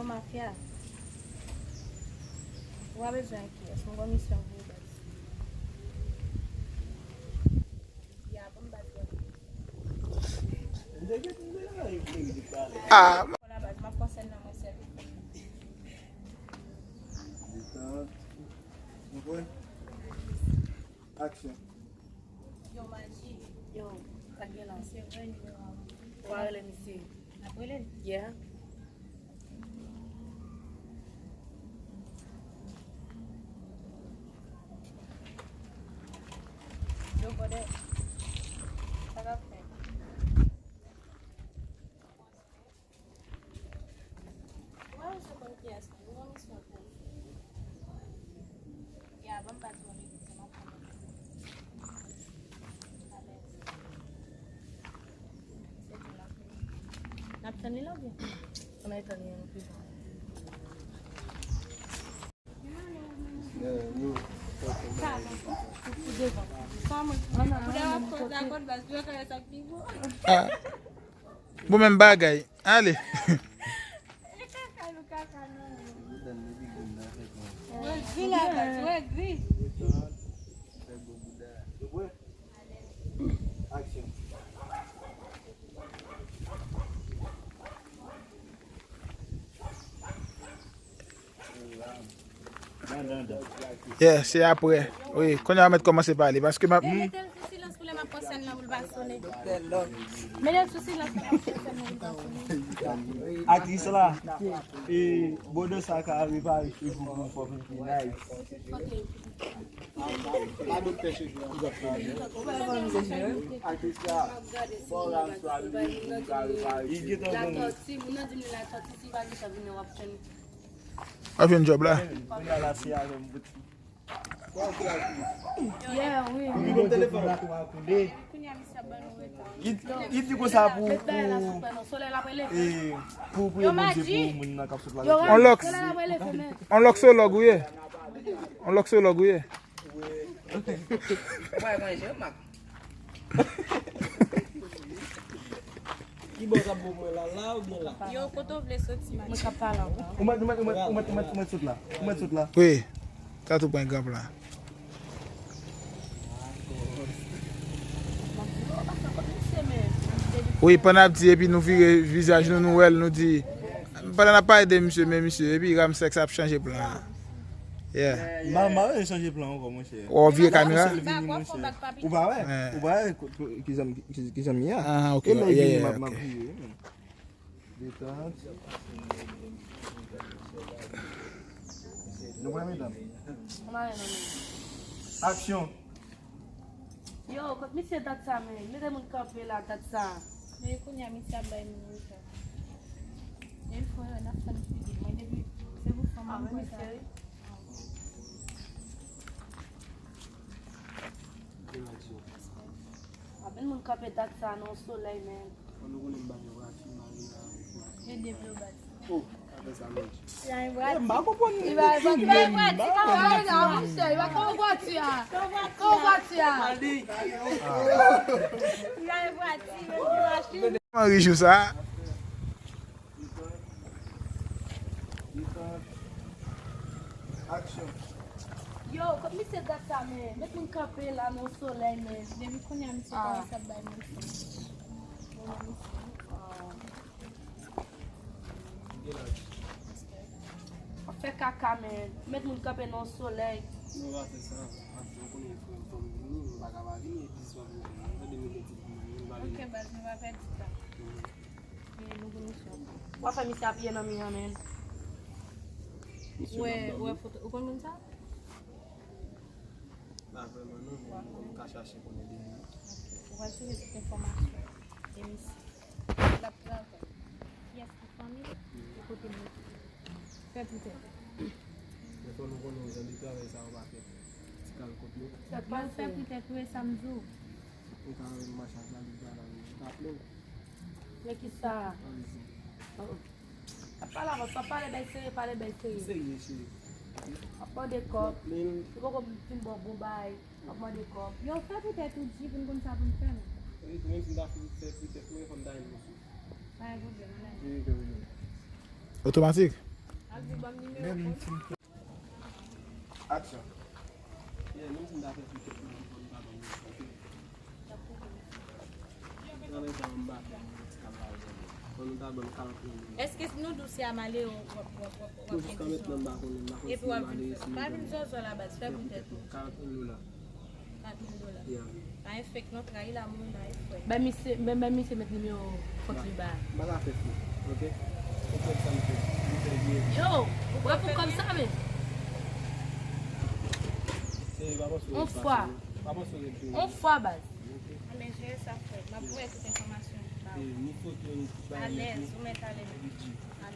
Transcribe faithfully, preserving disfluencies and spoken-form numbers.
Mafya. Ou pa bezwen enkyete, mwen gon misyon pou ou, baz. Ya, bon, baz, baz. Ah. Wala, baz, m ap pran sèn nan, mwen sèl. Detant. Nou prè? Aksyon. Yo, Maji. Yo, sa k gen la? Se vre, nimewo a. Ou pa rele misye? N ap rele l? Yeah. Yo, brother. Sa k ap fèt? Ou pa bezwen konn kiyès, non. Ou gon misyon pou ou fè. Ya, ban m baz mwen, m ap pran. Alèz. Se tou la. N ap tann li la oubyen? Ann al tann li, ann pi bon. Ah. Bon, menm bagay. Ale. Aksyon. Yeah, se apre. Wi, kounye a mèt kòmanse pale, paske m ap... Mete l sou silans pou lè m ap pran sèn nan pou l pa sonnen. Mete l sou silans pou lè m ap pran sèn nan pou l pa sonnen. Aktris la, e, bòdè sa ka repare cheve pou m fò vin pi nice. Ok. Pa doktè cheve an. Aktris la, fò w la, m swa vin pou m ka repare. Latòti, moun nan di m li latòti, si pa gen chan vini, w ap jwenn. W ap jwenn djòb la. Kounye a la, se avè m pou ti. Yeah, wi. Ou gon telefòn? Li, li di konsa pou, pou, e, pou priye Bondye pou moun nan k ap sot la. On lòks, on lòksològ ou ye? On lòksològ ou ye? Ki bò w t ap bon mwen la, la oubyen la? Yo, kote w vle soti, Maji? Mwen k ap pale ankò. Ou mèt, ou mèt, ou mèt, ou mèt, ou mèt, ou mèt sot la. Ou mèt sot la. Wi. Sa tou pran gap la. Wi, pandan ap di, epi nou vire vizaj nou, nou wè l, nou di, pandan n ap pale de misye, men misye, epi Ramsès ap chanje plan an. Yeah. M pa, m pa bezwen chanje plan ankò, monchè. Ou vire kamera? Ou pa wè? Ou pa wè ki jan, ki, ki jan m ye a? Ah, ok. E lè vini, m ap, m ap vire. Detant. Nou prè, medam? Aksyon. Yo, kot misye dat sa, men? Mete moun kanpe la, dat sa. Men kounye a, misye ap bay moun reta. Men frè, n ap tann figi l. Mwen depi, se pou fanm mwen konsa. Apen moun kanpe dat sa nan solèy, men. Fò nou konnen m pa gen vwati, m pa gen vwati. E de vle w bati. Oh, sa fè sa menm. Li pa gen vwati. M pa konprann. Li pa gen vwati. Li pa gen vwati, kaka la, monchè. Li pa gen vwati a. Gen vwati a. Li pa gen vwati, men gen machin. Kòman rijou sa? Aksyon. Yo, kot misye dat sa, men? Met moun kanpe la nan solèy, men. Depi kounye a, misye kòmanse ap bay moun fòs. Bon, misye. W ap fè kaka, men. Met moun kanpe nan solèy. Non, pa fè sa. Paske w konnen frè m, fò m vini, m pa ka pa vini, epi si w ap vini, m tande m gen ti pou mwen, m pa vini. Ok, baz, nou pa pèdi tan. Mhm. E nou gen misyon. W ap fè misye apiye nan mi an, men. Ou wè, ou wè foto, ou konn moun sa? Pa vrèman non, men m ka chache konnen de li. Ok. Ou pral chèche tout enfòmasyon de misye. L ap travay. Kiyès ki fanmi? E kote l rete? Fè poutèt. Men fò nou konnen jan de travay sa yo pa fèt. Ti kal kot nou. Yo fè poutèt, wi, sa m di w. Ou ka wè m mache ak Malik Bala, wi. Ou ka plenn. Men kisa? Ann di. Ap pale avans, ap pale bèl serye, pale bèl serye. Serye, cheri. Ap mande kòb. Li poko fin ba w bon bagay. Ap mande kòb. Yo, fè poutèt ou di pou n konn sa pou n fè, non. Wi, menm si m ta fè poutèt mwen, fò m ta jwenn misye. Pa gen pwoblèm, ann ale. Wi, wi, wi. Otomatik? Aksyon. Yeah, menm si m ta fè plis, m pa ban nou. Travay sa anba. Fò nou ta ban m karant mil dola. Èske nou di w se a m ale w ap, w ap, w ap, w ap gen disyon? Epi w ap vin fè. Pa vin zòzò la baz, fè pou tèt ou. Karant mil dola. Karant mil dola. Yeah. Pa gen fake non, trayi lamour la, e frè. Bay misye, bay, bay misye met nimewo kont li ba. M pa ka fè fake, ok? Ou konn sa m fè. M fè byen. Yo, ou pran pou kòb sa, men. Se pa panse w ret pase, non. Pa panse w ret pase. On fwa, baz. Ok. Ah, men jere sa, frè. M ap voye tout enfòmasyon ba ou. E, ni foto, ni tout bagay nèt, wi. Alèz, ou mèt alèz. Bidji.